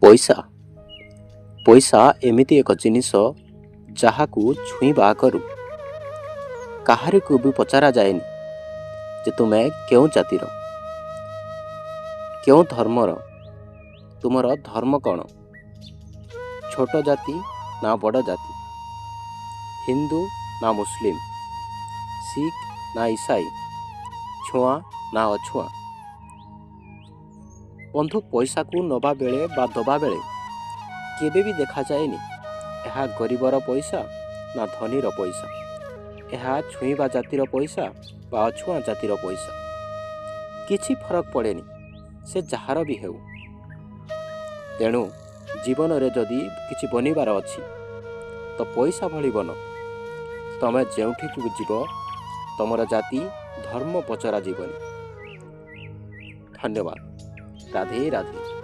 ପଇସା ପଇସା ଏମିତି ଏକ ଜିନିଷ ଯାହାକୁ ଛୁଇଁବା ଆଗରୁ କାହାରିକୁ ବି ପଚରାଯାଏନି ଯେ ତୁମେ କେଉଁ ଜାତିର, କେଉଁ ଧର୍ମର, ତୁମର ଧର୍ମ କ'ଣ, ଛୋଟ ଜାତି ନା ବଡ଼ ଜାତି, ହିନ୍ଦୁ ନା ମୁସଲିମ, ଶିଖ ନା ଇସାଇ, ଛୁଆଁ ନା ଅଛୁଆଁ। ବନ୍ଧୁ, ପଇସାକୁ ନେବା ବେଳେ ବା ଦେବା ବେଳେ କେବେ ବି ଦେଖାଯାଏନି ଏହା ଗରିବର ପଇସା ନା ଧନୀର ପଇସା, ଏହା ଛୁଇଁବା ଜାତିର ପଇସା ବା ଅଛୁଆଁ ଜାତିର ପଇସା। କିଛି ଫରକ ପଡ଼େନି, ସେ ଯାହାର ବି ହେଉ। ତେଣୁ ଜୀବନରେ ଯଦି କିଛି ବନିବାର ଅଛି ତ ପଇସା ଭଳି ବନ। ତମେ ଯେଉଁଠିକୁ ଯିବ ତମର ଜାତି ଧର୍ମ ପଚରା ଯିବନି। ଧନ୍ୟବାଦ। ରାଧେ ରାଧେ।